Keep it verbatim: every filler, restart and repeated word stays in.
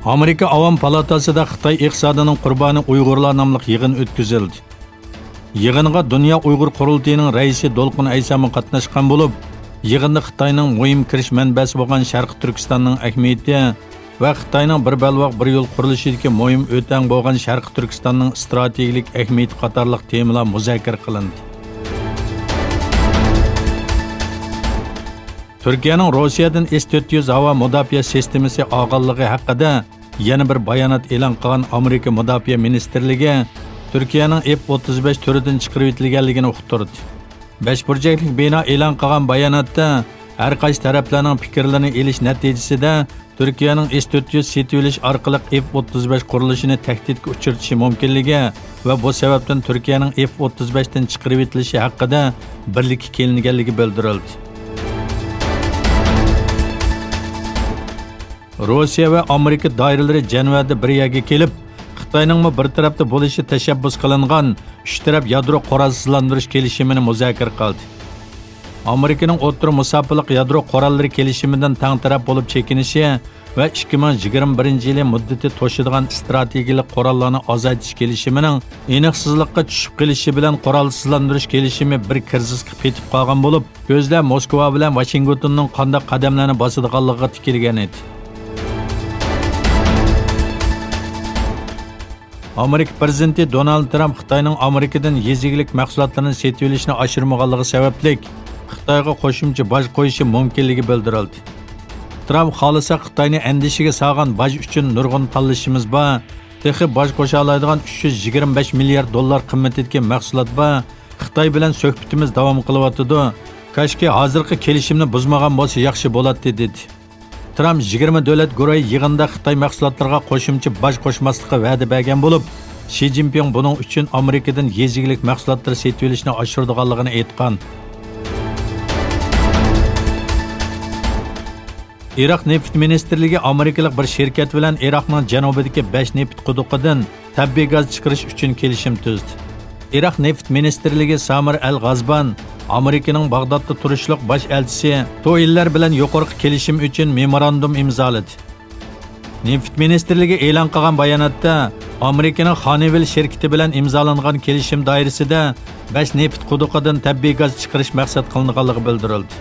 ئامېرىكا ئاۋام پالاتاسىدا خىتاي ئىقتىسادىنىڭ قۇربانى ئۇيغۇرلار ناملىق يىغىن ئۆتكۈزۈلدى. يىغىنغا دۇنيا ئۇيغۇر قۇرۇلتىيىنىڭ رەئىسى دولقۇن ئەيسەممۇ قاتناشقان بولۇپ، يىغىندا خىتاينىڭ مۇھىم كىرىش مەنبەسى بولغان شەرقىي تۈركىستاننىڭ ئەھمىيىتى ۋە خىتاينىڭ بىر بەلباغ بىر يول قۇرۇلۇشىدىكى مۇھىم ئۆتەڭ بولغان شەرقىي تۈركىستاننىڭ ئىستراتېگىيەلىك ئەھمىيىتى قاتارلىق تېمىلار مۇزاكىرە قىلىندى. تۈركىيەنىڭ روسىيەدىن ئېس تۆت يۈز ھاۋا مۇداپىئە سىستېمىسى ئالغانلىقى ھەققىدە يەنە بىر بايانات ئېلان قىلغان ئامېرىكا مۇداپىئە مىنىستىرلىكى تۈركىيەنىڭ ئېف ئوتتۇز بەش تۈرىدىن چىقىرىۋېتىلگەنلىكىنى ئۇقتۇردى. بەش بۇرجەكلىك بىنا ئېلان قىلغان باياناتتا ھەر قايسى تەرەپلەرنىڭ پىكىرلىرىنى ئېلىش نەتىجىسىدە تۈركىيەنىڭ ئېس تۆت يۈز سېتىۋېلىش ئارقىلىق ئېف ئوتتۇز بەش قۇرۇلۇشىنى تەھدىتكە ئۇچرىتىشى مۇمكىنلىكى ۋە بۇ سەۋەبتىن تۈركىيەنىڭ ئېف ئوتتۇز بەشتىن چىقىرىۋېتىلىشى ھەققىدە بىرلىككە كېلىنگەنلىكى بىلدۈرۈلدى. روسىيە ۋە ئامېرىكا دائىرىلىرى جەنۋەدە بىر يەرگە كېلىپ، خىتاينىڭمۇ بىر تەرەپتە بولۇشى تەشەببۇس قىلىنغان ئۈچ تەرەپ يادرو قورالسىزلاندۇرۇش كېلىشىمىنى مۇزاكىرە قىلدى. ئامېرىكىنىڭ ئوتتۇرا مۇساپىلىق يادرو قوراللىرى كېلىشىمىدىن تەڭ تەرەپ بولۇپ چېكىنىشى ۋە ئىككى مىڭ يىگىرمە بىرىنچى يىلى مۇددىتى توشىدىغان ئىستراتېگىيەلىك قوراللارنى ئازايتىش كېلىشىمىنىڭ ئېنىقسىزلىققا چۈشۈپ قېلىشى بىلەن قورالسىزلاندۇرۇش كېلىشىمى بىر كىرىزىسقا پېتىپ قالغان بولۇپ، كۆزلەر موسكۋا بىلەن ۋاشىنگتوننىڭ قانداق قەدەملەرنى باسىدىغانلىقىغا تىكىلگەن ئىدى. ئامېرىكا پىرېزىدېنتى دونالد ترامپ خىتاينىڭ ئامېرىكىدىن يېزا ئىگىلىك مەھسۇلاتلىرىنى سېتىۋېلىشنى ئاشۇرمىغانلىقى سەۋەبلىك، خىتايغا قوشۇمچە باج قويۇشى مۇمكىنلىكى بىلدۈرۈلدى. ترامپ خالىسا خىتاينى ئەندىشىگە سالغان باج ئۈچۈن نۇرغۇن تاللىشىمىز بار، تېخى باج قوشالايدىغان ئۈچ يۈز يىگىرمە بەش مىليارد دوللار قىممىتىدىكى مەھسۇلات بار، خىتاي بىلەن سۆھبىتىمىز داۋام قىلىۋاتىدۇ، كاشكى ھازىرقى كېلىشىمنى بۇزمىغان بولسا ياخشى بولاتتى، دېدى. ترامپ يىگىرمە دۆلەت گۇرۇھى يىغىنىدا خىتاي مەھسۇلاتلىرىغا قوشۇمچە باج قوشماسلىققا ۋەدە بەرگەن بولۇپ، شى جىنپىڭ بۇنىڭ ئۈچۈن ئامېرىكىدىن يېزا ئىگىلىك مەھسۇلاتلىرى سېتىۋېلىشنى ئاشۇرىدىغانلىقىنى ئېيتقان. ئىراق نېفىت مىنىستىرلىكى ئامېرىكىلىق بىر شىركەت بىلەن ئىراقنىڭ جەنۇبىدىكى بەش نېفىت قۇدۇقىدىن تەبىئىي گاز چىقىرىش ئۈچۈن كېلىشىم تۈزدى. ئىراق نېفىت مىنىستىرلىكى سامىر ئەل غازبان ئامېرىكىنىڭ باغدادتا تۇرۇشلۇق باش ئەلچىسى توئىللەر بىلەن يۇقىرىقى كېلىشىم ئۈچۈن مېموراندۇم ئىمزالىدى. نېفىت مىنىستىرلىكى ئېلان قىلغان باياناتتا، ئامېرىكىنىڭ خانىۋىل شىركىتى بىلەن ئىمزالانغان كېلىشىم دائىرىسىدە بەش نېفىت قۇدۇقىدىن تەبىئىي گاز چىقىرىش مەقسەت قىلىنغانلىقى بىلدۈرۈلدى.